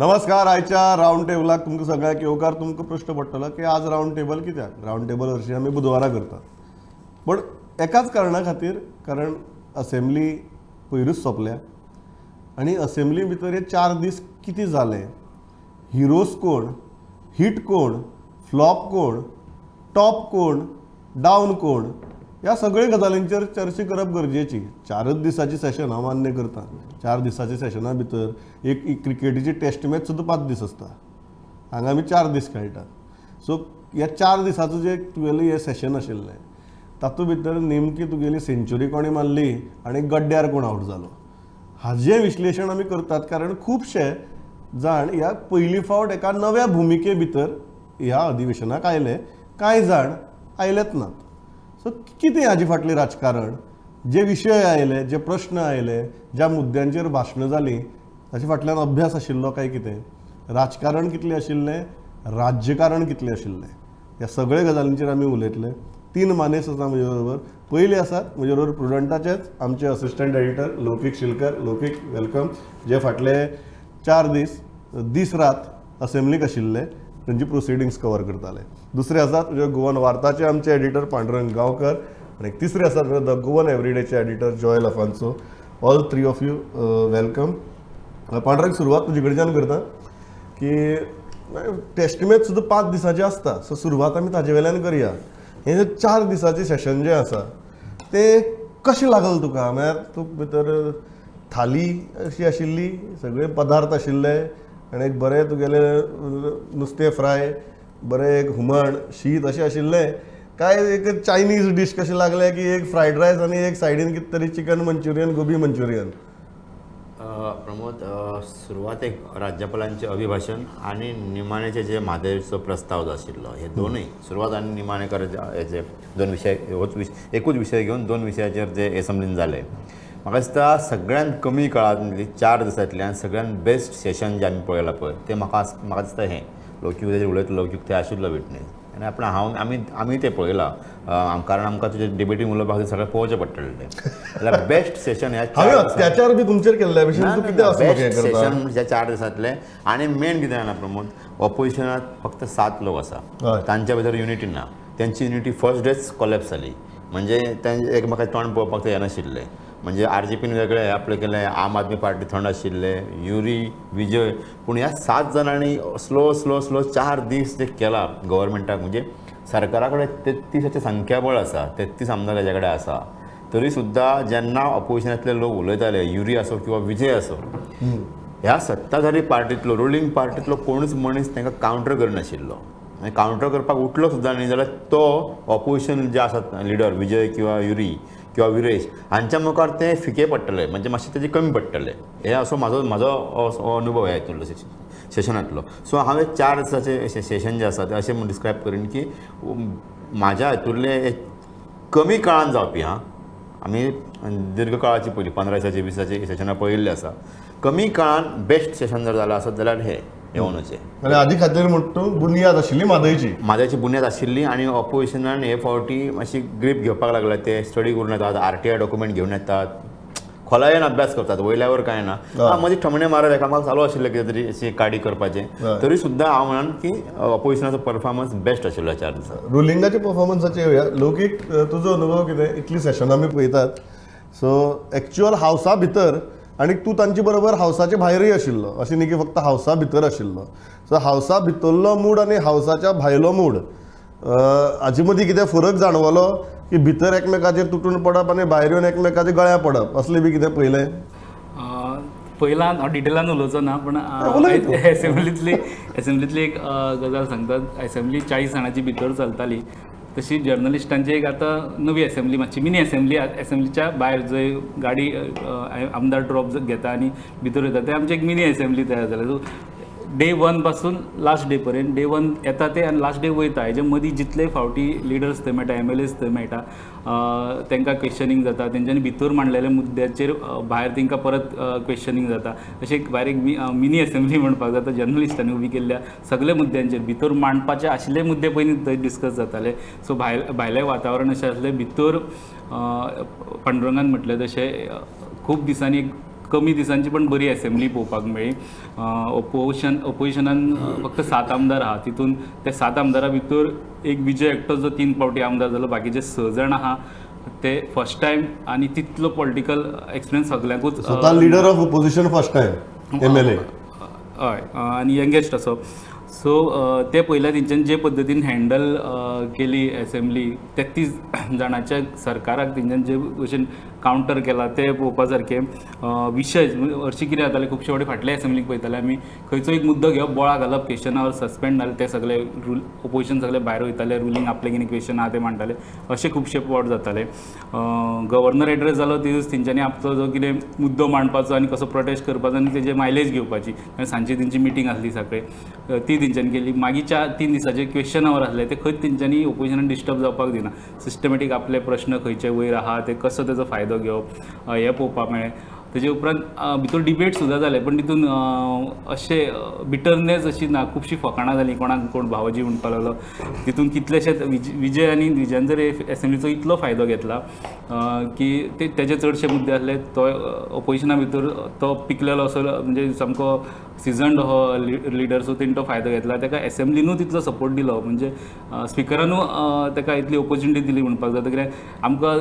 नमस्कार. आयच्या रावंड टेबलाक तुमकां सगळ्यांक येवकार. तुमकां प्रश्न पडटलो की आज रावंड टेबल कित्याक? रावंड टेबल हरशीं आमी बुधवारा करतात, पूण एकाच कारणा खातीर, कारण असेंब्ली पयरूच सोंपल्या आनी असेंब्ली भितर हे 4 दीस कितें जालें, हिरोज कोण, हिट कोण, फ्लॉप कोण, टॉप कोण, डावन कोण, ह्या सगळ्या गजालींचेर चर्चा करप गरजेची. 4च दिसाची सेशन हांव मान्य करता. 4 दिसाच्या सेशना भितर एक क्रिकेटीची टेस्ट मॅच सुद्दां 5 दीस आसता, हांगा आमी 4 दीस खेळटात. सो ह्या 4 दिसाचो जे तुगेलें हें सेशन आशिल्लें तातूंत भितर नेमकी तुगेली सेंच्युरी कोणें मारली आनी गड्ड्यार कोण आवट जालो हाजें विश्लेशण आमी करतात, कारण खुबशे जाण ह्या पयली फावट एका नव्या भुमिके भितर ह्या अधिवेशनाक आयले, कांय जाण आयलेच नात. सो कितें हाजे फाटलें राजकारण, जे विशय आयले, जे प्रश्न आयले, ज्या मुद्द्यांचेर भाशणां जालीं ताचे फाटल्यान अभ्यास आशिल्लो काय कितें, राजकारण कितलें आशिल्लें, राज्यकारण कितलें आशिल्लें, ह्या सगळ्या गजालींचेर आमी उलयतले. 3 मानेस आसा म्हजे बरोबर. पयले आसात म्हजे बरोबर प्रुडंटाचेच आमचे assistant editor Laukik Shilkar. Laukik, welcome. जे फाटले 4 दीस दीस रात असेंब्लीक आशिल्ले, तांची प्रोसिडिंग्स कवर करताले. दुसरे आसात म्हणजे गोवन वार्ताचे आमचे एडिटर पांडुरंग गांवकर आनी तिसरे आसात म्हणजे the Goan एवरीडेचे editor Joel Afonso. All 3 of you welcome. Pandurang, सुरवात तुजे कडच्यान करता की टेस्ट मॅच सुद्दां 5 दिसांची आसता, सो सुरवात आमी ताजे वेल्यान करया. हें जें 4 दिसाचें सेशन जें आसा तें कशें लागल तुका? म्हळ्यार तूं भितर थाली अशी आशिल्ली, सगळे पदार्थ आशिल्ले आनी एक बरें तुगेलें नुस्तें फ्राय, बरें एक हुमण, शीत अशें आशिल्लें, काय एक चायनीज डीश कशें लागलें की एक फ्रायड रायस आनी एक सायडीन कितें तरी chicken Manchurian, gobi Manchurian? Pramod, सुरवातेक राज्यपालांचें अभिभाशण आनी निमाणेचे जे म्हादयचो प्रस्ताव जो आशिल्लो, हे दोनूय सुरवात आनी निमाणे हेजे 2 विशय, होच एकूच विशय घेवन 2 विशयाचेर जे एसेंब्लीन जाले, म्हाका दिसता सगळ्यांत कमी काळांतली 4 दिसांतल्यान सगळ्यांत बेस्ट सेशन जें आमी पळयलां पळय तें म्हाका दिसता हें. लौकीक ताजेर उलयतलो, लौकीक थंय आशिल्लो विटनेस आनी आपण हांव आमी तें पळयलां, कारण आमकां तुजें डिबेटींग उलोवपाक खातीर सगळें पळोवचें पडटलें तें. जाल्यार बेस्ट सेशन ह्या अत्याचार बी तुमचेर केल्ल्या भशेन बेस्ट सेशन ह्या 4 दिसांतलें. आनी मेन कितें जाणा प्रमोद, ऑपोजिशनांत फक्त 7 लोक आसा, तांच्या भितर युनिटी ना. तेंची युनिटी फर्स्ट डेच कोलॅप्स जाली, म्हणजे तेंचे एकमेकाचें तोंड पळोवपाक ते येनाशिल्ले. म्हणजे आरजीपीन वेगळें आपलें केलें, आम आदमी पार्टी थंड आशिल्ले, युरी, विजय, पूण ह्या 7 जाणांनी स्लो स्लो स्लो 4 दीस जे केला गव्हर्मेंटाक, म्हणजे सरकारा कडेन 33 संख्याबळ आसा, 33 आमदार ताच्या कडेन आसा, तरी सुद्दां जेन्ना ऑपोजिशनांतले लोक उलयताले, युरी आसो किंवा विजय आसो, ह्या सत्ताधारी पार्टींतलो, रुलींग पार्टींतलो कोणूच मनीस तांकां कावंटर करनाशिल्लो. आनी कावंटर करपाक उठलो सुद्दां न्ही जाल्यार तो ऑपोजिशन जे आसात लिडर विजय किंवा युरी किंवा विरेश हांच्या मुखार ते फिके पडटले, म्हणजे मातशें तेजे कमी पडटले. हे असो म्हाजो अनुभव ह्या हितूंतलो सेशनांतलो. सो हांवें 4 दिसाचें सेशन जें आसा तें अशें म्हूण डिस्क्रायब करीन की म्हाज्या हितूंतलें कमी काळान जावपी, हां आमी दीर्घ काळाची पयली 15 दिसाची 20 दिसाची सेशनां पळयिल्लीं आसा, कमी काळान बेस्ट सेशन जर जालां आसत जाल्यार हें येवनचें. आदी खातीर म्हणटा तूं बुन्याद आशिल्ली म्हादयची, म्हादयची बुन्याद आशिल्ली आनी ऑपोजिशनान हे फावटी मातशी ग्रीप घेवपाक लागला, ते स्टडी करून येतात, आरटीआय डॉक्युमेंट घेवन येतात, खोलायेन अभ्यास करतात, वयल्यावर कांय ना. मदीं ठमणे मारप एकामेकाक चालू आशिल्लें कितें तरी अशी काडी करपाचें, तरी सुद्दां हांव म्हणन की ऑपोजिशनाचो परफॉर्मन्स बेस्ट आशिल्लो 4 दिसां. रुलिंगाच्या परफॉर्मन्साचेर येवया. लौकीक, तुजो अनुभव कितें? इतली सेशनां आमी पळयतात, सो एक्चुअल हावसा भितर आनी तूं तांचे बरोबर हावसाचे भायरूय आशिल्लो, अशें न्ही की फक्त हावसा भितर आशिल्लो. सो हावसा भितरलो मूड आनी हावसाच्या भायलो मूड हाजे मदीं कितें फरक जाणवलो की भितर एकमेकाचेर तुटून पडप आनी भायर येवन एकमेकाच्या गळ्या पडप असलें बी कितें पळयलें? पयलां हांव डिटेलान उलोवचो ना, पूण एसेंब्लीतली एक गजाल सांगतात. एसेंब्ली 40 जाणांची भितर चलताली, तशी जर्नलिस्टांची एक आतां नवी एसेंब्ली, मातशी मिनी एसेंब्ली, एसेंब्लीच्या भायर जंय गाडी आमदार ड्रॉप घेता आनी भितर वयता, ते आमची एक मिनी एसेंब्ली तयार जाल्या. सो डे 1 पासून लास्ट डे पर्यंत, डे 1 येता ते आनी लास्ट डे वयता, हेजे मदीं जितले फावटी लिडर्स थंय मेळटा, MLAs थंय मेळटा, तांकां क्वेश्चनींग जाता, तेंच्यांनी भितर मांडलेल्या मुद्द्याचेर भायर तांकां परत क्वेश्चनींग जाता. अशें एक भायर एक मिनी एसेंब्ली म्हणपाक जाता, जर्नलिस्टांनी उबी केल्ल्या सगल्या मुद्द्यांचेर भितर मांडपाचे आशिल्ले मुद्दे पयलीं थंय डिस्कस जाताले. सो भायलें वातावरण अशें आसलें, भितर पांडुरंगान म्हटलें तशें खूब दिसांनी एक कमी दिसांची पण बरी असेंब्ली पळोवपाक मेळ्ळी. ओपोजिशनान फक्त 7 आमदार आहा, तितून त्या 7 आमदारा भितर एक विजय एकटो जो 3 फावटी आमदार जालो, बाकीचे 6 जाण आहा ते फर्स्ट टायम आनी तितलो पॉलिटिकल एक्सपिरियन्स सगल्यांकूच. स्वता leader of opposition first time MLA, हय, आनी यंगेस्ट असो. सो ते पयल्या तेंच्यानी जे पद्दतीन हँडल केली एसेंब्ली, 33 जाणांच्या सरकाराक तेंच्यानी जे भशेन कावंटर केला ते पळोवपा सारकें. विशय हरशीं कितें जातालें, खुबशे फावटी फाटल्या एसेंब्लीक पळयताले आमी, खंयचो एक मुद्दो घेवप, बोळा घालप, क्वेश्चन our suspend जालें, ते सगळे रूल ओपोजिशन सगळे भायर वयताले, रुलींग आपले कितें क्वेश्चन आहा ते मांडटाले, अशे खुबशे पावट जाताले. गव्हर्नर एड्रेस जालो ते दीस तेंच्यांनी आपलो जो कितें मुद्दो मांडपाचो आनी कसो प्रोटेस्ट करपाचो आनी तेजे मायलेज घेवपाची, कारण सांजची तेंची मिटींग आसली सकाळी, ती तेंच्यांनी केली. मागीर 4-3 दिसाचे क्वेश्चन our आसले ते खंयच तेंच्यांनी ओपोजिशनान डिस्टर्ब जावपाक दिना, सिस्टमॅटीक आपले प्रश्न खंयचे वयर आहा ते कसो तेजो फायदो घेवप हें पळोवपाक मेळ्ळें. तेजे उपरांत भितर डिबेट सुद्दां जाले, पण तितून अशें बिटरनेस अशी ना, खुबशीं फकाणां जालीं, कोणाक कोण भावोजी म्हणपाक लागलो. तितून कितलेशेच विजय आनी विजयान जर एसेंब्लीचो इतलो फायदो घेतला की ते तेजे चडशे मुद्दे आसले तो ओपोजिशना भितर तो पिकलेलो असो, म्हणजे सामको सिजन्ड हो लिडर, सो तेणी तो फायदो घेतला. ताका एसेंब्लीनूय तितलो सपोर्ट दिलो, म्हणजे स्पिकरानूय ताका इतली ऑपोर्च्युनिटी दिली म्हणपाक जाता. कित्याक आमकां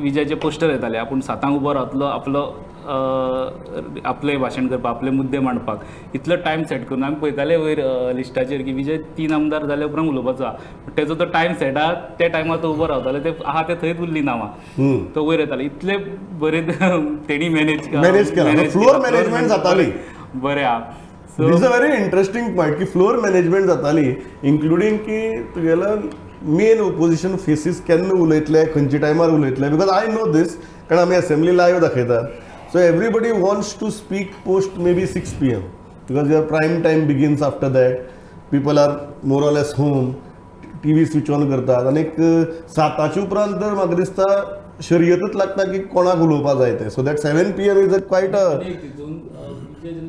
विजयाचे पोस्टर येताले, आपूण 7 उबो रावतलो आपलो आपलें भाशण करपाक, आपले मुद्दे मांडपाक, इतलो टायम सेट करून आमी पळयताले वयर लिस्टाचेर की विजय 3 आमदार जाले उपरांत उलोवपाचो आहा, तेजो तो टायम सेट आहा त्या टायमार तो उबो रावतालो, ते आहा ते थंयच उरली नांवां, तो वयर येतालो. इतले बरे तेणी मॅनेज केला, फ्लोर मॅनेजमेंट जाताली बरें आहा. This a very interesting point की फ्लोर मॅनेजमेंट जाताली, इन्क्लुडींग की तुगेलो मेन ओपोजिशन फेसीस केन्ना उलयतले, खंयच्या टायमार उलयतले, because I know दीस, कारण आमी असेंब्ली लायव्ह दाखयतात. So everybody wants to speak post maybe 6 PM because your prime time begins after that. People are more or less home, TV switch on करतात आनी एक 7 उपरांत तर म्हाका दिसता शर्यतच लागता की कोणाक उलोवपाक जाय तें. So that 7 PM is a quite a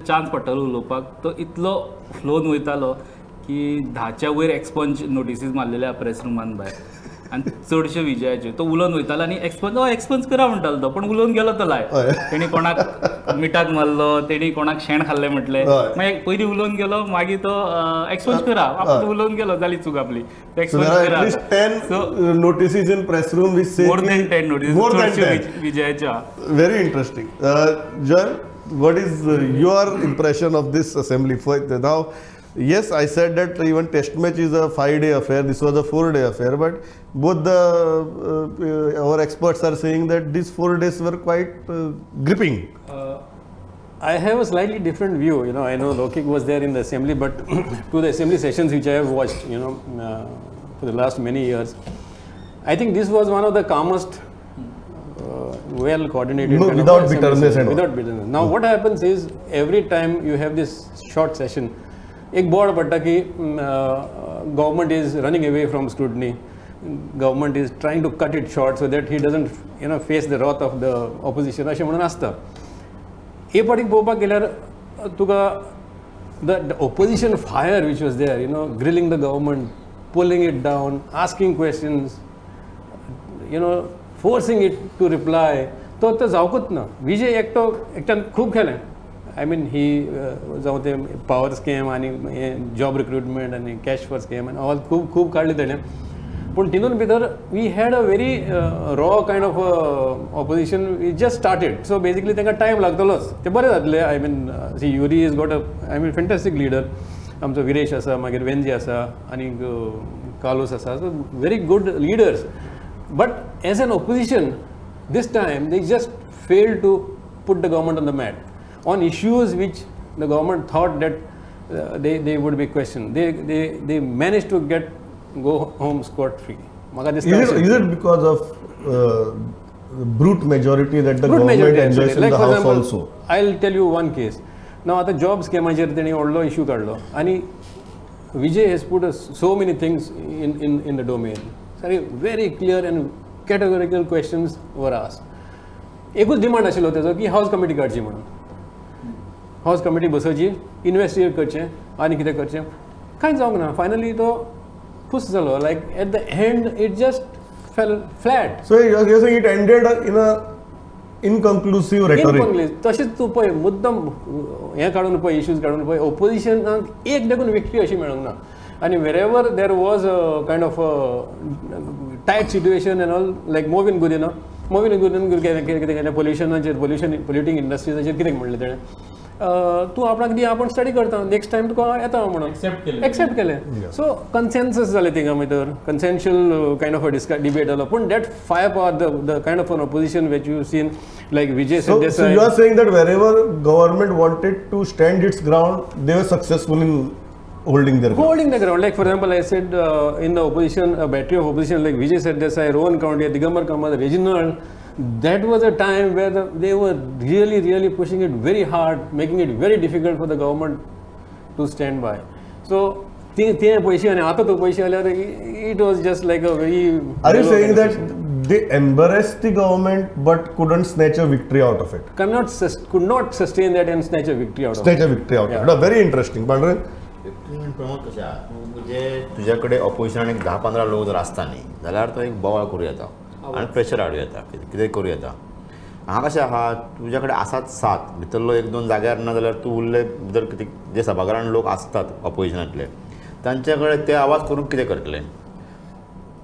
chance पडटालो उलोवपाक, तो इतलो फ्लोन वयतालो की 10च्या वयर एक्सपंज नोटिसीज मारलेले प्रेस रुमान भायर, आनी चडशे विजयाचे. तो उलोवन वयतालो आनी एक्सपंज एक्सपंज करा म्हणटालो तो, पण उलोवन गेलो तो लाय. तेणी कोणाक मिठाक मारलो, तेणी कोणाक शेण खाल्लें म्हटलें, मागीर पयलीं उलोवन गेलो, मागीर तो एक्सपंज करा, आपण उलोवन गेलो, जाली चूक आपली, एक्सपंज करा. 10 notices in press room which say more than 10 notices, more than 10 विजयाच्या. Very interesting. John, what is your impression of this assembly? Now, yes, I said that even test match is a 5-day affair. This was a 4-day affair, but both the our experts are saying that these 4 days were quite gripping. I have a slightly different view. You know, I know Lokik was there in the assembly, but to the assembly sessions which I have watched, you know, for the last many years, I think this was one of the calmest, well coordinated. No, without bitterness and all. Without bitterness. Now, what happens is every time you have this short session, एक board पडटा की government is running away from scrutiny, government is trying to cut it short so that he doesn't, you know, face the wrath of the opposition, अशें म्हणून आसता. हे फावटी पळोवपाक गेल्यार तुका the opposition fire which was there, you know, grilling the government, pulling it down, asking questions, you know, forcing it to reply, तो तो जावकूच ना. विजय एकटो एकट्यान खूब केलें. I mean ही जावं ते पावर स्कॅम आनी हें जॉब रिक्रुटमेंट आनी कॅश फॉर स्कॅम आनी ऑल खूब खूब काडले तेणें. पूण तितून भितर we had a very raw kind of opposition we just started. So basically तांकां टायम लागतलोच, ते बरें जातलें. I mean see Yuri is got a I mean fantastic leader. आमचो विरेश आसा, मागीर वेंजी आसा आनी कार्लोस आसा. So very good leaders. But as an opposition this time they just fail to put the government on the mat on issues which the government thought that they would be questioned. They managed to go home scot free. Is it because of brute majority that the government enjoys in the house also? I'll tell you one case. Now आता job स्कॅमाचेर तेणी व्हडलो issue काडलो आनी Vijay has put so many things in the domain. Sorry, very clear and categorical questions were asked. एकूच demand आशिल्लो तेजो की हावस committee काडची म्हणून. हावस कमिटी बसोवची, इन्वेस्टिगेट करचें आनी कितें करचें, कांय जावंक ना. फायनली तो फूस जालो. Like at the end it just fell flat. So you are saying it ended in a इनकन्क्लुसीव रेटोरीक. तशेंच तूं पळय मुद्दम हें काडून पळय, इश्यूज काडून पळय, ओपोजिशनाक एक देखून विक्ट्री अशी मेळूंक ना. आनी wherever there was a kind of tight situation and all, like Mauvin Godinho, Mauvin Godinho कितें केलें पोल्युशनाचेर, पोल्युशन पोल्युटींग इंडस्ट्रीजाचेर कितें म्हणलें तेणें, तूं आपणाक दी आपूण स्टडी करता, नेक्स्ट टायम तुका येता म्हणून एक्सेप्ट केलें. सो कन्सेन्सस जालें थिंगा भितर, consensual kind of a debate जालो. पूण that fire power, the kind of an opposition which you seen like Vijay Sardesai. So you are saying that wherever government wanted to stand its ground, they were successful in holding their ground. Holding the ground. Like for example, I said in the opposition, a battery of opposition like Vijay Sardesai, Rohan Khaunte, Digambar Kamath, Reginald, that was a time where they were really, really pushing it very hard, making it very difficult for the government to stand by. So, it was just like a very... Are you saying that they embarrassed the government but couldn't snatch a victory out of it? Could not sustain that and snatch a victory out of it. Snatch a victory out of it. Very interesting. Pandurang? Pramod कशें आहा, म्हणजे तुज्या कडेन opposition एक 10-15 लोक जर आसता न्ही जाल्यार तो एक बोवाळ करूं येता आनी प्रेशर हाडूं येता, कितें करूं येता. हांगा कशें आहा, तुज्या कडेन आसात 7, भितरलो 1-2 जाग्यार ना जाल्यार तूं उरले भितर कितें जे सभाघरान लोक आसतात ऑपोजिशनांतले तांचे कडेन ते आवाज करून कितें करतले.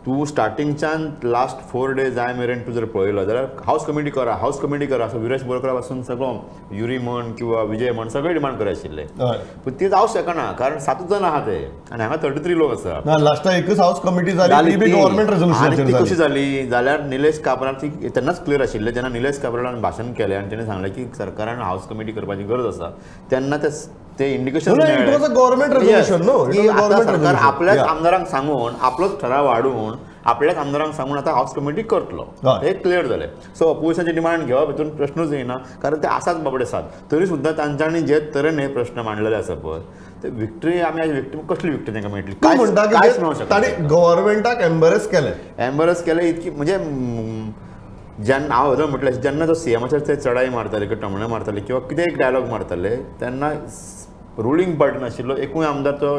तूं स्टार्टिंगच्यान लास्ट 4 डेज जाय मेरेन तूं जर पळयलो जाल्यार हावस कमिटी करा, हावस कमिटी करा, असो विरेश बोरकरा पासून सगळो युरी म्हण किंवा विजय म्हण सगळे डिमांड करत आशिल्ले, पूण ते जावंक शकना कारण 7 जाण आहा ते आनी हांगा 33 लोक आसा. लास्टाक एकच हावस कमिटी जाली, ती गव्हर्मेंट रेजोल्युशन. ती कशी जाली जाल्यार निलेश काब्राल ती तेन्नाच क्लियर आशिल्लें, जेन्ना निलेश काब्रालान भाशण केलें आनी तेणें सांगलें की सरकारान हावस कमिटी करपाची गरज आसा, तेन्ना ते इंडिकेशन सरकार आपल्याच आमदारांक सांगून आपलोच ठराव हाडून आपल्याच आमदारांक सांगून आतां हावस कमिटी करतलो, हे क्लियर जालें. सो ऑपोजिशनाची डिमांड घेवप हितून प्रश्नूच येना कारण ते आसात बाबडे 7, तरी सुद्दां तांच्यांनी जे तरेन हे प्रश्न मांडलेले आसा पळय ते विक्ट्री आमी आज विक्ट्री कसली विक्ट्री तांकां मेळटली? कांयच मेळूंक शकना. तांणी गव्हर्मेंटाक एम्बरेस केलें, एम्बरेस केलें इतकी म्हणजे जेन्ना हांव अजून म्हटलें जेन्ना तो सीएमाचेर ते चढाई मारताले किंवा टमणे मारताले किंवा कितें एक डायलॉग मारताले तेन्ना रुलींग पार्टी नाशिल्लो एकूय आमदार तो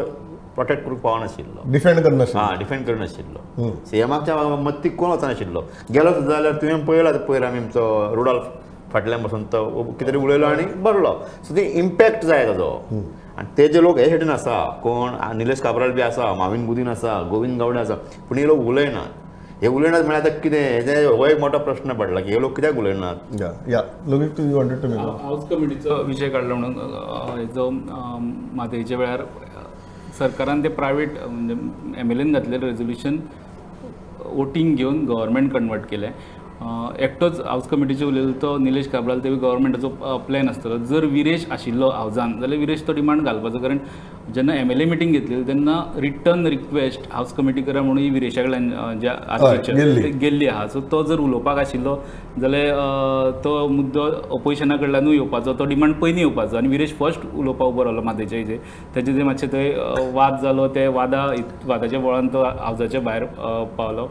प्रोटेक्ट करूंक पावनाशिल्लो, डिफेंड करनाशिल्लो, हां डिफेंड करनाशिल्लो. सीएमाच्या मत्तीक कोण वचनाशिल्लो, गेलो सुद्दां जाल्यार तुवें पळयला पयर आमी आमचो रुडॉल्फ फाटल्यान बसून तो कितें तरी उलयलो आनी बरलो. सो ते इम्पॅक्ट जाय ताजो. आनी ते जे लोक हे सायडीन आसा कोण निलेश काब्राल बी आसा, माविन गुदीन आसा, गोविंद गावडे आसा, पूण हे लोक उलयनात. हे उलयनात म्हळ्यार आतां कितें हेजे हो एक मोठो प्रश्न पडला की हे लोक कित्याक उलयनात. हावस कमिटीचो विशय काडलो म्हणून हेजो म्हादयच्या वेळार सरकारान ते प्रायवेट म्हणजे एमएलएन घातलेलें रेजोल्युशन वोटींग घेवन गव्हर्मेंट कन्वर्ट केलें. एकटोच हावस कमिटीचे उलयलो तो निलेश काब्राल, ते गव्हर्मेंटाचो प्लॅन आसतलो. जर विरेश आशिल्लो हावजान जाल्यार विरेश तो डिमांड घालपाचो, कारण जेन्ना एमएलए मिटींग घेतलेली तेन्ना रिटर्न रिक्वेस्ट हावस कमिटी करा म्हणून विरेशा कडल्यान ज्या आरसीचे गेल्ली आहा. सो तो जर उलोवपाक आशिल्लो जाल्यार तो मुद्दो ओपोजिशना कडल्यानूय येवपाचो, तो डिमांड पयलीं येवपाचो. आनी विरेश फर्स्ट उलोवपाक उबो रावलो म्हादयच्या हेजेर, तेजे जे मातशें थंय वाद जालो, ते वादाच्या बळान तो हावजाच्या भायर पावलो.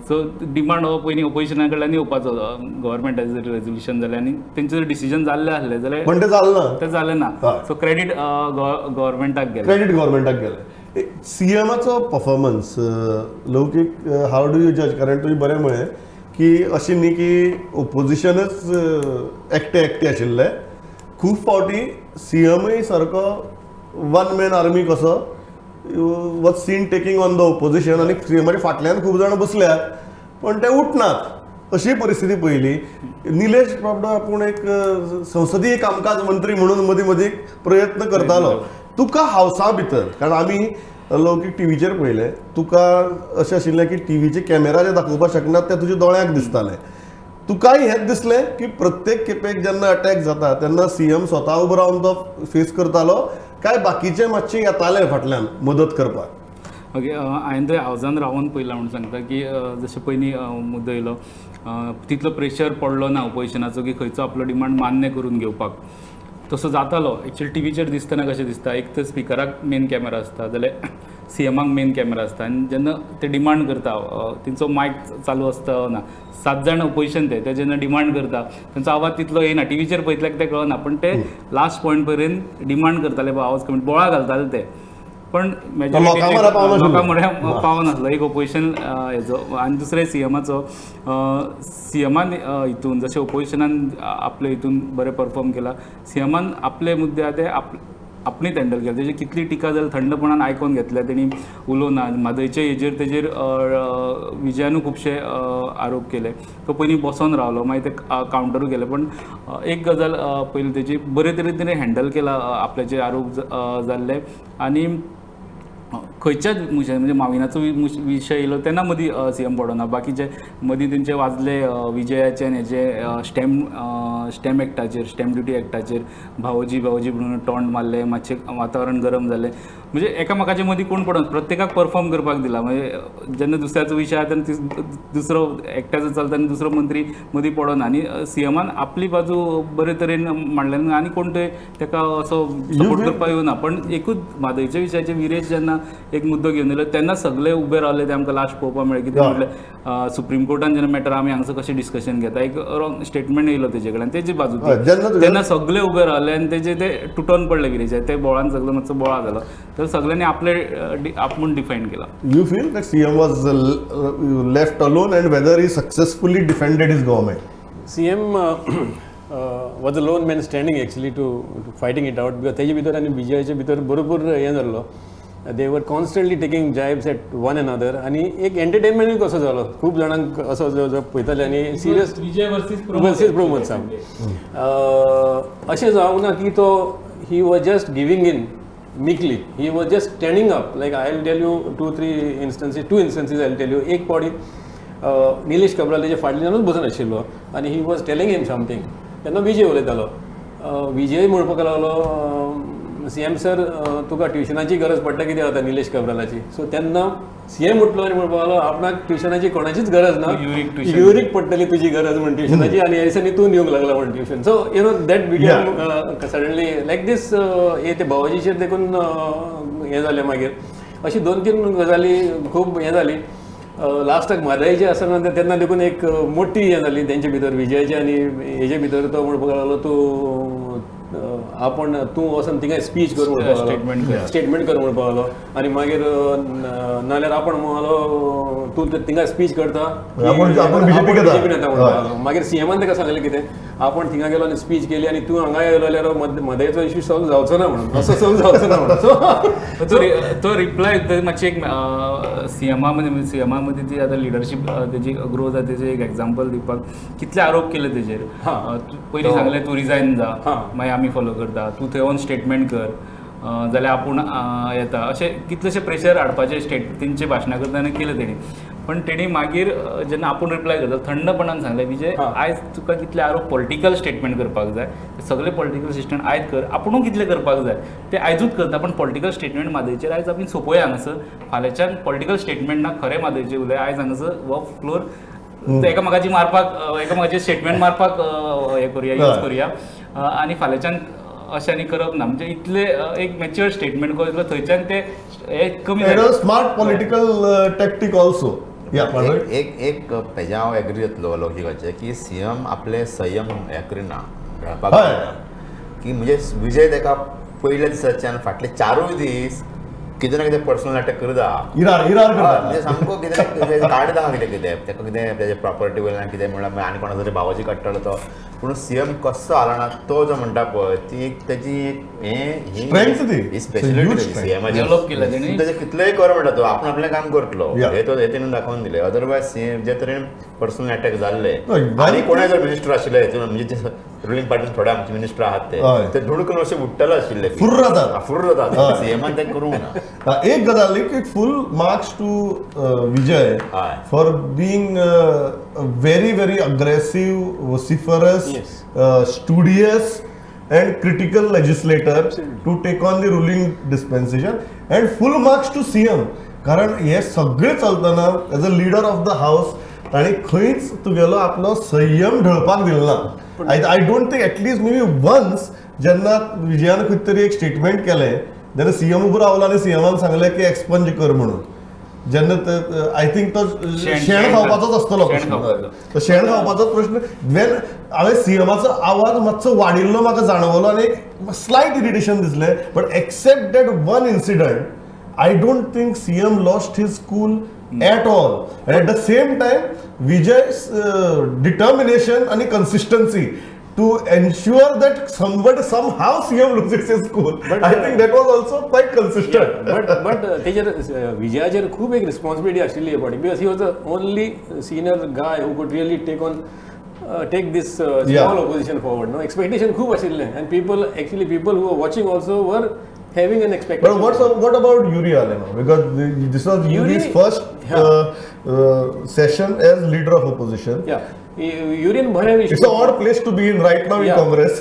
सो डिमांड हो पयलीं ओपोजिशना कडल्यान येवपाचो, गव्हर्मेंटाचें जर रेजोल्युशन जालें आनी तेंचें जर डिसिजन जाल्लें आसलें जाल्यार, पण तें जालें ना, तें जालें ना. सो क्रेडीट गव्हर्मेंटाक गेलें, क्रेडीट गव्हर्मेंटाक गेलें. सीएमाचो performance Laukik how do you जज? कारण तुवें बरें म्हळें की अशें न्ही की ओपोजिशनच एकटे एकटे आशिल्लें, खूब फावटी सीएमूय सारको वन मॅन आर्मी कसो was seen taking on the opposition, आनी सीएमाच्या फाटल्यान खूब जाणां बसल्यात पण ते उठनात अशी परिस्थिती पळयली. निलेश बाबडो आपूण एक संसदीय कामकाज मंत्री म्हणून मदीं मदीं प्रयत्न करतालो. तुका हावसा भितर, कारण आमी लौकीक टिवीचेर पळयलें, तुका अशें आशिल्लें की टिवीचे कॅमेरा जे दाखोवपाक शकनात ते तुज्या दोळ्यांक दिसताले. तुकाय हेंच दिसलें की प्रत्येक खेपेक जेन्ना अटॅक जाता तेन्ना सीएम स्वता उबो रावन तो फेस करतालो काय बाकीचे मातशे येताले फाटल्यान मदत करपाक? ओके, हांवें थंय हावजान रावन पळयलां म्हणून सांगता की जशें पयलीं मुद्दो येयलो तितलो प्रेशर पडलो ना ओपोजिशनाचो की खंयचो आपलो डिमांड मान्य करून घेवपाक, तसो जातालो. एक्चुअली टिवीचेर दिसतना कशें दिसता, एक तर स्पिकराक मेन कॅमेरा आसता जाल्यार सीएमाक मेन कॅमेरा आसता, आनी जेन्ना ते डिमांड करता तेंचो मायक चालू आसता ना, 7 जाण ओपोजिशन ते जेन्ना डिमांड करता तेंचो आवाज तितलो येना, टिवीचेर पळयतल्याक ते कळना, पण ते लास्ट पॉयंट पर्यंत डिमांड करताले, आवाज कमी बोळा घालताले ते. पण मेजॉरिटी लोकां म्हऱ्या पावनासलो एक ओपोजिशन हेजो. आनी दुसरें सीएमाचो, सीएमान हितून जशें ओपोजिशनान आपले हितून बरें परफॉर्म केला, सीएमान आपले मुद्दे आहा ते आपणेच हँडल केला. तेजी कितली टिका जाली थंडपणान आयकोन घेतल्या तेणी, उलोवना. म्हादयचे हेजेर तेजेर विजयानूय खुबशे आरोप केले, तो पयलीं बसोन रावलो, मागीर ते कावंटरूय गेले. पण एक गजाल पयली तेजी बरे तरेन तेणें हँडल केला आपल्याचे आरोप जाल्ले. आनी खंयच्याच मनशान म्हणजे माविनाचो विशय येयलो तेन्ना मदीं सीएम पडना, बाकीचे मदीं तेंचे वाजले विजयाचे आनी हेजे स्टॅम्प एक्टाचेर, स्टॅम्प ड्युटी एक्टाचेर भावोजी भावोजी म्हणून टोंट मारलें, मातशें वातावरण गरम जालें. म्हणजे एकामेकाचे मदीं कोण पडना, प्रत्येकाक परफॉर्म करपाक दिला. म्हणजे जेन्ना दुसऱ्याचो विशय आसा तेन्ना दुसरो एकट्याचो चलता आनी दुसरो मंत्री मदीं पडना. आनी सीएमान आपली बाजू बरे तरेन मांडल्या आनी कोण थंय तेका असो सपोर्ट करपाक येवना. पण एकूच म्हादयच्या विशयाचेर विरेश जेन्ना एक मुद्दो घेवन येयलो तेन्ना सगळे उबे रावले, ते आमकां लास्ट पळोवपाक मेळ्ळें. कितें म्हटलें सुप्रीम कोर्टान जेन्ना मॅटर आमी हांगसर कशें डिस्कशन घेता, एक रॉंग स्टेटमेंट येयलो तेजे कडेन, तेजी बाजू तेन्ना सगळे उबे रावले आनी तेजे ते तुटोन पडले विरेशाचे, ते बोळान सगळो मातसो बोळा जालो. तर सगळ्यांनी आपले आपूण डिफायन केला. You feel that CM was left alone and whether he successfully defended his government? CM was a lone man standing actually to fighting it out, because तेजे भितर आनी विजयाचे भितर बरोबर हें जाल्लो. They were constantly taking jibes at one another आनी एक एंटरटेनमेंटूय कसो जालो, खूब जाणांक असो जो पळयताले आनी सिरियस विजय वर्सीस प्रमोद साहब अशें जावंक ना की तो he was just giving in meekly, he was just standing up. Like I will tell you 2-3 instances, 2 instances I will tell you. एक फावटी निलेश काब्राल तेजे फाटल्यानूच बसून आशिल्लो आनी he was telling him something. तेन्ना विजय उलयतालो, विजय म्हणपाक लागलो सीएम सर तुका ट्युशनाची गरज पडटा कितें जाता निलेश काब्रालाची. सो तेन्ना सीएम उठलो आनी म्हणपाक लागलो आपणाक ट्युशनाची कोणाचीच गरज ना, युरीक पडटली तुजी गरज म्हण ट्युशनाची, आनी ह्या दिसांनी तूं दिवंक लागला म्हण tuition. So you know that became suddenly like this. हे ते भावोजीचेर देखून हें जालें. मागीर अशी 2-3 गजाली खूब हें जाली. लास्टाक म्हादयचें आसतना तेन्ना देखून एक मोठी हें जाली तेंचे भितर, विजयाचे आनी हेजे भितर. तो म्हणपाक लागलो तूं आपण तूं वचून थिंगा स्पीच कर म्हणपाक लागलो, स्टेटमेंट कर म्हणपाक लागलो. आनी मागीर नाल्यार आपण म्हणलो तूं थिंगा स्पीच करता बीजेपी नेता म्हणपाक लागलो. मागीर सीएमान ताका सांगलें कितें, आपण थिंगा गेलो आनी स्पीच केली आनी तूं हांगा येयलो जाल्यार म्हादयचो इश्यू सॉल्व जावचो ना म्हणून, असो सॉल्व जावचो ना म्हणून. सो तो रिप्लाय मातशी एक सीएमा मदीं, सीएमा मदीं ती आतां लिडरशीप तेजी ग्रो जाता तेजें एक एग्जाम्पल दिवपाक कितले आरोप केले तेजेर. पयलीं सांगलें तूं रिजायन जा, मागीर आमी फॉलो करता, तूं थंय वचून स्टेटमेंट कर जाल्यार आपूण येता, अशें कितलेशे प्रेशर हाडपाचें स्टेट तेंचे भाशणां करतना केलें तेणी. पण तेणी मागीर जेन्ना आपूण रिप्लाय करता थंडपणान सांगलें विजय आयज तुका कितले आरोप पॉलिटिकल स्टेटमेंट करपाक जाय, सगळे पॉलिटिकल स्टेटमेंट आयज कर, आपुणूय कितले करपाक जाय ते आयजूच करता, पण पॉलिटिकल स्टेटमेंट म्हादयचेर आयज आमी सोंपोया हांगासर. फाल्यांच्यान पॉलिटिकल स्टेटमेंट ना खरें म्हादयचेर उलय, आयज हांगासर हो फ्लोर एकामेकाची मारपाक, एकामेकाचे स्टेटमेंट मारपाक हें करुया, यूज करुया आनी फाल्यांच्यान अशें आनी करप ना. म्हणजे इतले एक मॅच्युअर स्टेटमेंट करतलो थंयच्यान ते हे कमी. Smart political tactic also. एक एक हेज्या हांव एग्री जातलो लॉजिकाचें की सीएम आपले संयम हें करिना, मेळपाक की म्हणजे विजय ताका पयल्या दिसाच्यान फाटले 4 दीस कितें ना कितें पर्सनल अटॅक करता, म्हणजे सामको कितें काडटा कितें कितें ताका कितें तेजे प्रॉपर्टी वयल्यान कितें म्हणल्यार आनी कोणा तरी भावाची काडटालो तो. पूण सीएम कसो हालना तो जो म्हणटा पळय ती एक तेजी एक हें स्पेशलिटी सीएमाची, तेजें कितलेंय कर म्हणटा तो आपूण आपलें काम करतलो हें तो हें तेणें दाखोवन दिलें. अदरवायज सीएम जे तरेन पर्सनल अटॅक जाल्ले आनी कोणाय जर मिनिस्टर आशिल्ले हेतून म्हणजे रुलिंग पार्टीन थोडे आमचे मिनिस्टर आहात ते धुडकून अशे उडटले आशिल्ले, फुर्र जाता, फुर्र जाता. सीएमान तें करूंक ना. एक गजाल एक full marks to Vijay for being very very aggressive, vociferous, studious and critical legislator to take on the ruling dispensation, and full marks to CM कारण हे सगळे चलतना as a leader of the house ताणी खंयच तुगेलो आपलो संयम ढळपाक दिलो ना. I don't think at least maybe once जेन्ना विजयान खंय तरी एक स्टेटमेंट केलें जेन्ना सीएम उबो रावलो आनी सीएमान सांगलें की एक्सपंज कर म्हणून, जेन्ना I think तो शेण खावपाचोच आसतलो प्रश्न, तो शेण खावपाचोच प्रश्न. वेन हांवें सीएमाचो आवाज मातसो वाडिल्लो म्हाका जाणवलो आनी एक स्लायट इरिटेशन दिसलें, but except that one incident I don't think CM lost his cool at all. At the same time Vijay's determination आनी consistency to ensure that somebody somehow CM loses his cool. But, I think that was also quite consistent. But तेजेर विजयाचेर खूब एक responsibility आशिल्ली हे फावटी, because he was the only senior guy who could really take on take this small opposition forward. No expectation खूब आशिल्लें and people actually people who are watching also were having an expectation. But what about Yuri Alemao? Because this was Yuri's first session as leader of opposition. Yeah. Yurian बरें It's an odd place to be in right now in Congress,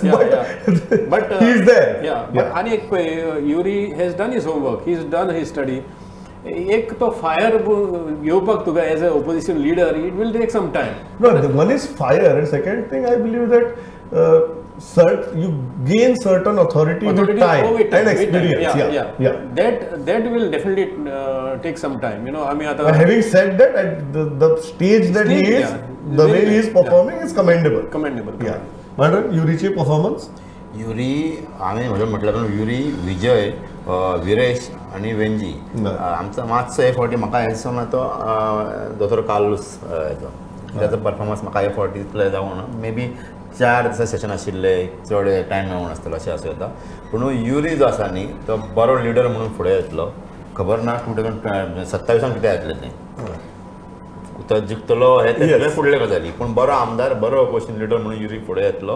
but he is there. Yeah, but आनी एक पळय, Yuri has done his homework, he has done his study. एक तो fire येवपाक तुका as a opposition leader it will take some time. No, the one is fire and second thing I believe that you gain certain authority with time and experience. Yeah. That will definitely take some time. You know, I mean, having said that, at the stage that he is, the way he is performing is commendable. Commendable. Yeah. Madam, Yuriची performance? Yuri, आम्ही म्हटलं पण युरी, विजय, विरेश आनी वेंजी आमचा मातसो हे फावटी म्हाका हें दिसना तो दोतोर कार्लूस हेचो ताचो परफॉर्मन्स म्हाका हे फावटी इतलो जावंक ना. मे बी 4 दिसा सेशन आशिल्ले, चड टायम मेळूंक नासतलो अशें आसूं येता. पूण युरी जो आसा न्ही तो बरो लिडर म्हणून फुडें येतलो. खबर ना 2027 कितें जातलें तें, तो जिखतलो हें तें फुडले गजाली, पूण बरो आमदार, बरो ऑपोजिशन लिडर म्हणून युरी फुडें येतलो,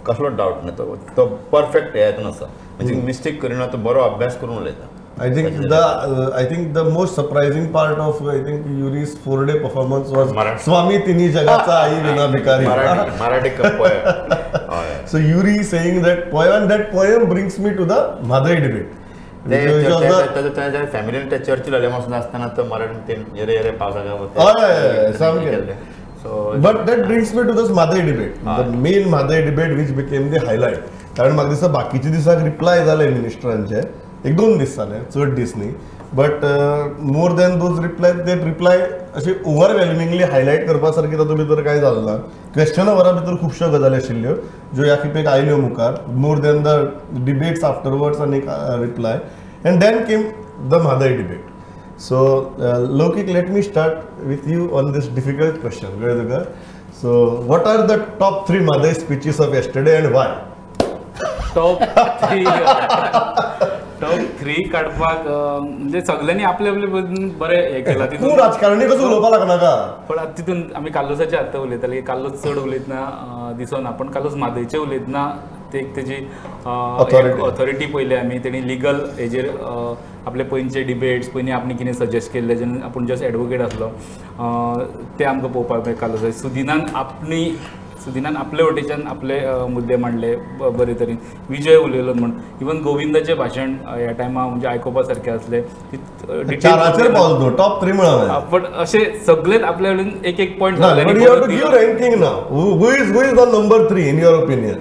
कसलो डावट ना. तो परफेक्ट हे हितून आसा, म्हणजे मिस्टेक करिना, तो बरो अभ्यास करून उलयता. I think the most surprising part of I think Yuri's 4-day performance was Swami Tini Jagacha Aayi Vina Bhikari. Marathi poem. So Yuri saying that poem, and that poem brings me to the Mhadei debate. फॅमिलीन ते Churchill आलेमो आसतना तो मराठी ते येरे येरे पावसाक. सामकें. But that brings me to this Mhadei debate, the main Mhadei debate which became the highlight. कारण म्हाका दिसता बाकीचे दिसाक रिप्लाय जाले मिनिस्टरांचे, एक दोन दीस जाले, चड दीस न्ही, but more than those reply, that reply अशें ओवरवेल्मिंगली हायलायट करपा सारकें तातूंत भितर कांय जालें ना. क्वेश्चन अवरा भितर खुबश्यो गजाली आशिल्ल्यो ज्यो ह्या खेपेक आयल्यो मुखार, more than the debates afterwards आनी reply. And then came the Mhadei debate. So Loukik, let me start with you on this difficult question. कळ्ळें तुका? So what are the top 3 Mhadei speeches of yesterday and why? Top 3 काडपाक म्हणजे सगळ्यांनी आपले आपले बरें हें केलां. तूं राजकारणी कसो उलोवपाक लागनाका. पण आतां तितून आमी कार्लुसाचे आतां उलयताले की कार्लूस चड उलयतना दिसना, पण कार्लूस म्हादयचें उलयतना ते एक तेजी ऑथॉरिटी पयली आमी तेणी लिगल हेजेर आपले पयलींचे डिबेट्स, पयलीं आपणे कितें सजेस्ट केल्लें, जेन्ना आपूण जस्ट एडवोकेट आसलो तें आमकां पळोवपाक मेळ्ळें कार्लुसाचें. सुदिनान आपले वटेच्यान आपले मुद्दे मांडले बरे तरेन. विजय उलयलो म्हण, इवन गोविंदाचें भाशण ह्या टायमा म्हणजे आयकुपा सारकें आसलें. टॉप 3 म्हणा, पण अशें सगळेच आपल्या वटेन एक एक point. Number 3 in your opinion?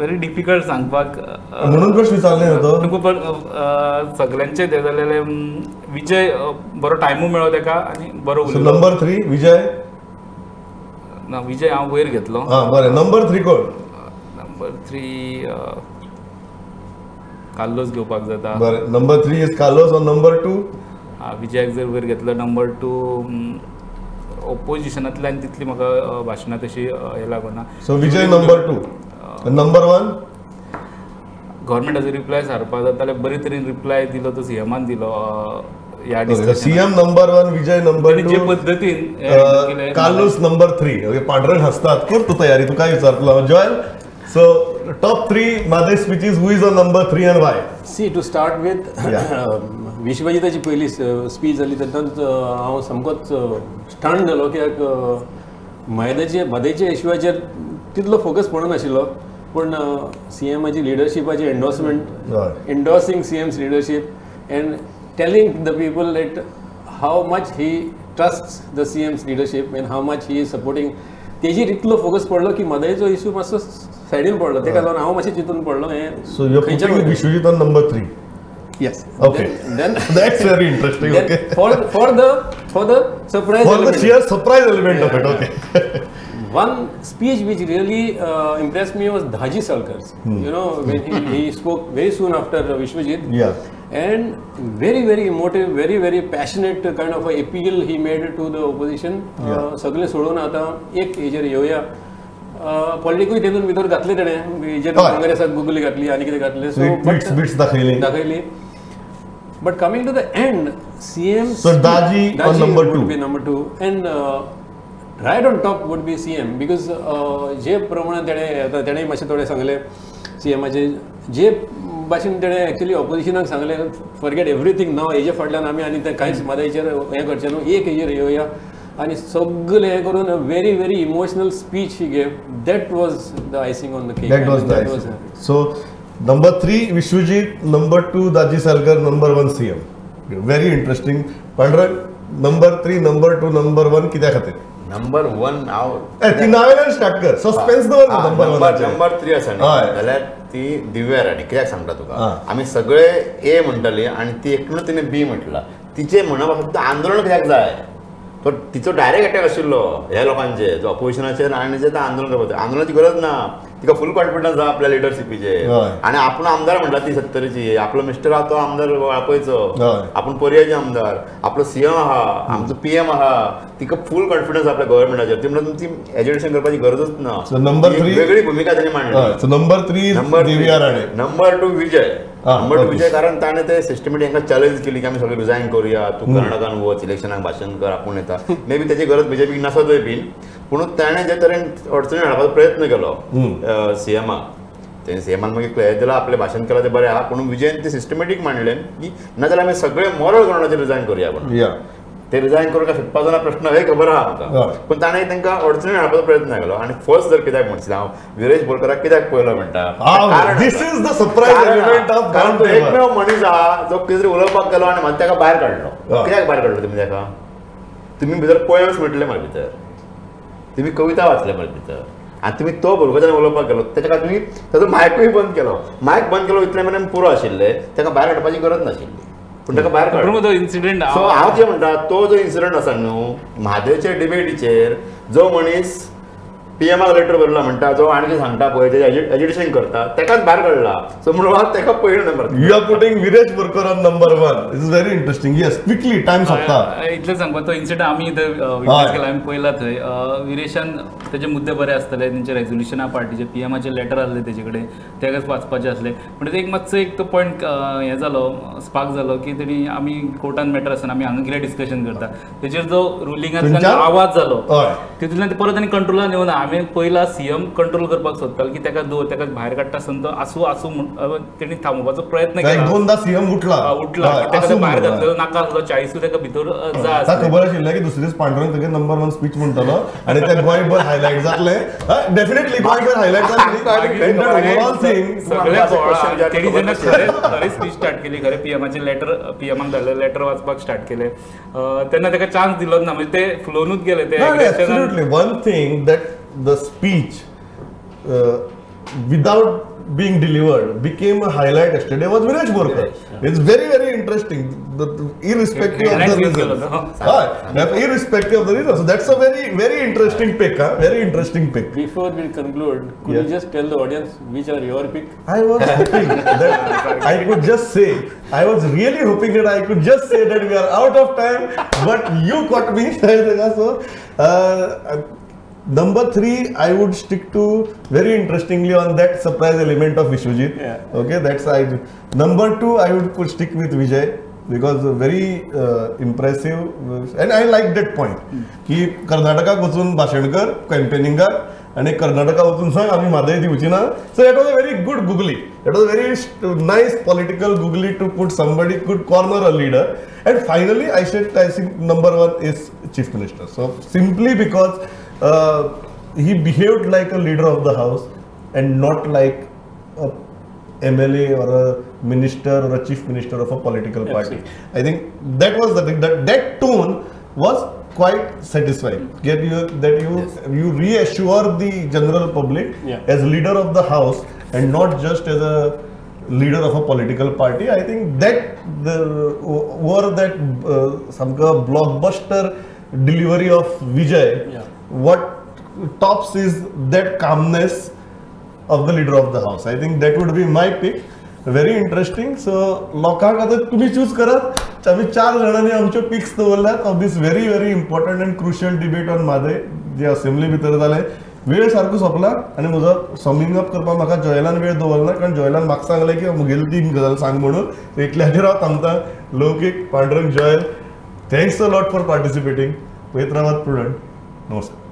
Very difficult सांगपाक, म्हणून प्रश्न विचारले न्हू तुका. पण सगळ्यांचे ते जालेले विजय बरो टायमूय मेळ्ळो तेका आनी बरो उलयलो. नंबर 3 विजय ना, विजय हांव वयर घेतलो. हां बरें, नंबर 3 कोण? नंबर 3 कार्लोस घेवपाक जाता. बरें, number 3 is Carlos. Aur number 2? हां, विजयाक जर वयर घेतलो नंबर 2 ओपोजिशनांतल्यान तितली म्हाका भाशणां तशी हें लागना. So Vijay number 2. नंबर 1 गव्हर्मेंटाचो रिप्लाय सारपा जाता जाल्यार बरे तरेन रिप्लाय दिलो तो सीएमान दिलो. CM number 1, Vijay number 2, जे पद्दतीन कार्लोस नंबर 3. ओके, पांडुरंग हसतात, कर तूं तयारी, तुका विचारतलो हांव. Joel, so top 3 Mhadei speeches, who is on number 3 and why? See, to start with विश्वजिताची पयली स्पीच जाली तेन्नाच हांव सामकोच स्टंड जालो कित्याक म्हादयच्या इश्यूचेर तितलो फोकस पडनाशिल्लो, पूण सीएमाची लिडरशिपाची endorsement, endorsing CM's leadership and telling the people that how much he trusts the CM's leadership and how much he is supporting, तेजेर इतलो फोकस पडलो की म्हादयचो इश्यू मातसो सायडीन पडलो. तेका लागून हांव मातशें चिंतून पडलो. हें So you are putting Vishwajit on number 3? Yes. Okay. Then that's very interesting. Then okay. For the surprise for element. The sheer surprise element of it. Okay. One speech which really impressed me was Daji Salkar's. You know, when he spoke very soon after Vishwajit. Yeah. And very, very emotive, very, very passionate kind of a appeal he made to the opposition. सगळे सोडून आता एक हेजेर येवया. पॉलिटिकूय तेतून भितर घातले तेणें, हेजेर काँग्रेसाक गुगली घातली आनी कितें घातलें. सो बिट्स दाखयली. But coming to the end, CM. So Daji on number 2. Would be number 2, and right on top would be CM, because जे प्रमाणे तेणें तेणें मातशें थोडें सांगलें सीएमाचे, जे भाशेन तेणें एक्चुअली ऑपोजिशनाक सांगलें फॉरगेट एवरीथींग नाव, हेजे फाटल्यान आमी आनी तें कांयच म्हादयचेर हें करचें न्हू, एक हेजेर येवया आनी सगळें हें करून very very emotional speech he gave. That was the icing on the cake. That was the icing. So number 3 Vishwajit, number 2 Daji Salkar, number 1 CM. Very interesting. Pandurang, number 3, number 2, number 1 कित्या खातीर? Number 1 हांव ती नांवेल्यान start कर, suspense दवर. Number 1 number 3 आसा न्ही जाल्यार ती दिव्या राणे. कित्याक सांगता तुका, आमी सगळे ए म्हणटाली आनी ती एकटूच तिणें बी म्हटलां. तिचें म्हणप फक्त आंदोलन कित्याक जाय, तो तिचो डायरेक्ट अटॅक आशिल्लो ह्या लोकांचेर, जो ऑपोजिशनाचेर आनी जे आंदोलन करपाचें. आंदोलनाची गरज ना, तिका फूल कॉन्फिडन्स आसा आपल्या लिडरशिपीचेर. आनी आपूण आमदार म्हणटा ती सत्तरीची, आपलो मिस्टर आहा तो आमदार वाळपयचो, आपूण पर्यायचे आमदार, आपलो सीएम आहा, आमचो पीएम आहा, तिका फूल कॉन्फिडन्स आपल्या गव्हर्मेंटाचेर. ती म्हणटा ती एज्युकेशन करपाची गरजच ना. नंबर 3 वेगळी भुमिका ताणी मांडली. Number 3 Divya Rane, number 2 Vijay. Number 2 Vijay, कारण ताणें ते सिस्टमॅटीक हांकां चॅलेंज केली की आमी सगळे रिजायन करुया, तूं कर्नाटकान वच, इलेक्शनाक भाशण कर, आपूण येता. मे बी तेची गरज बीजेपीक नासतूय बीन, पूण ताणें जे तरेन अडचणी हाडपाचो प्रयत्न केलो सीएमाक, तेणें सीएमान मागीर क्लियर दिलां, आपलें भाशण केलां तें बरें आहा, पूण विजयन तें सिस्टमॅटीक मांडलें की नाजाल्यार आमी सगळे मॉरल ग्रावंडाचेर रिजायन करुया म्हणून. ते रिजायन करूं काय सुटपाचो ना प्रश्न हे खबर आहा आमकां, पूण ताणें तांकां अडचणी हाडपाचो प्रयत्न केलो. आनी फर्स्ट जर कित्याक म्हणटा हांव विरेश बोरकराक कित्याक पयलो म्हणटा, this is the surprise element of कारण तो एकमेव मनीस आहा जो कितें तरी उलोवपाक गेलो आनी मागीर ताका भायर काडलो. कित्याक भायर काडलो तुमी ताका? तुमी भितर पोयम्स म्हटले मरे भितर, तुमी कविता वाचले मरे भितर, आनी तुमी तो भुरगो जेन्ना उलोवपाक गेलो तेच्या खातीर तुमी ताजो मायकूय बंद केलो. मायक बंद केलो इतले मेरेन पुरो आशिल्लें, ताका भायर काडपाची गरज नाशिल्ली, पूण ताका भायर काडलो. इन्सिडंट सो हांव कितें म्हणटा, तो जो इन्सिडंट आसा न्हू म्हादयच्या डिबेटीचेर, जो मनीस पीएमाक लेटर बरयला म्हणटा, जो आनी कितें सांगता पळय, तेजें एज्युकेशन करता, ताकाच भायर काडला. सो म्हणून हांव ताका पयलो number. You are putting Viresh Borkar on number 1. It's very interesting. Yes, quickly time सोंपता. इतलें सांगपा, तो इन्सिडंट आमी थंय विटनेस केला, आमी पळयला थंय. विरेशान तेजे मुद्दे बरे आसतले, तेंचे रेजोल्युशना पार्टीचे पीएमाचे लेटर आसले तेजे कडेन, तेकाच वाचपाचें आसलें. म्हणटकीच एक मातसो एक तो पॉयंट हें जालो, स्पार्क जालो की तेणी आमी कोर्टान मॅटर आसतना आमी हांगा कितें डिस्कशन करता, तेजेर जो रुलिंगांतल्यान आवाज जालो तितूंतल्यान ते परत आनी कंट्रोलान येवना. आमी पयला सीएम कंट्रोल करपाक सोदतालो की ताका दवर, ताका भायर काडटा आसतना तो आसूं आसूं म्हूण तेणी थांबोवपाचो प्रयत्न केला. दोनदा सीएम उठला, उठला, ताका भायर घातलेलो नाका आसलो, 40 ताका भितर जाय. खबर आशिल्लें की दुसरे दीस पांडुरंग तुगे नंबर 1 स्पीच म्हणटलो आनी ते गोंयभर हायलायट जातलें. डेफिनेटली गोंयभर हायलायट जातलें. ओवरऑल थिंग सगळे तेणी जेन्ना खरें खरें स्पीच स्टार्ट केली, खरें पीएमाचें लेटर, पीएमाक धाडलें लेटर वाचपाक स्टार्ट केलें, तेन्ना ताका चान्स दिलोच ना, म्हणजे ते फ्लोनूच गेले ते. Absolutely. One thing that the speech without being delivered became a highlight yesterday was Viresh Borkar. It's very, very interesting, irrespective of the reason. Irrespective of the reason. So that's a very, very interesting pick. Huh? Very interesting pick. Before we conclude, could you just tell the audience which are your pick? I was hoping that I could just say, I was really hoping that I could just say that we are out of time, but you caught me. So, number 3, I would stick to very interestingly on that surprise element of Vishwajit. Yeah. Okay, that's I. Number 2, I would stick with Vijay because very impressive, and I like that point. की कर्नाटकाक वचून भाशण कर कॅम्पेनिंगाक आनी कर्नाटका वचून सांग आमी म्हादय दिवची ना. So that was a very good googly. That was a very nice political googly to put somebody could corner a leader. And finally, I said I think number 1 is Chief Minister. So simply because he behaved like a leader of the house and not like a MLA or a minister or a chief minister of a political party. I think that was the thing, that tone was quite satisfying. Get you that you yes. you reassure the general public yeah. as leader of the house and not just as a leader of a political party. I think that the over that some blockbuster delivery of Vijay, yeah. what tops is that calmness of the leader of the house. I think that would be my pick. Very interesting. So लोकांक आतां तुमी choose करात. आमी 4 जाणांनी आमच्यो pics दवरल्यात of this very very important and crucial debate on Mhadei J assembly भितर जालें. वेळ सारको सोंपला आनी म्हजो समिंग अप करपाक म्हाका जॉयलान वेळ दवरना, कारण जॉयलान म्हाका सांगलें की म्हगेली 3 गजाल सांग म्हणून. इतल्याचेर हांव थांबता. Laukik, Pandurang, Joel, thanks a lot for participating. पळयत रावात प्रुडंट. नमस्कार.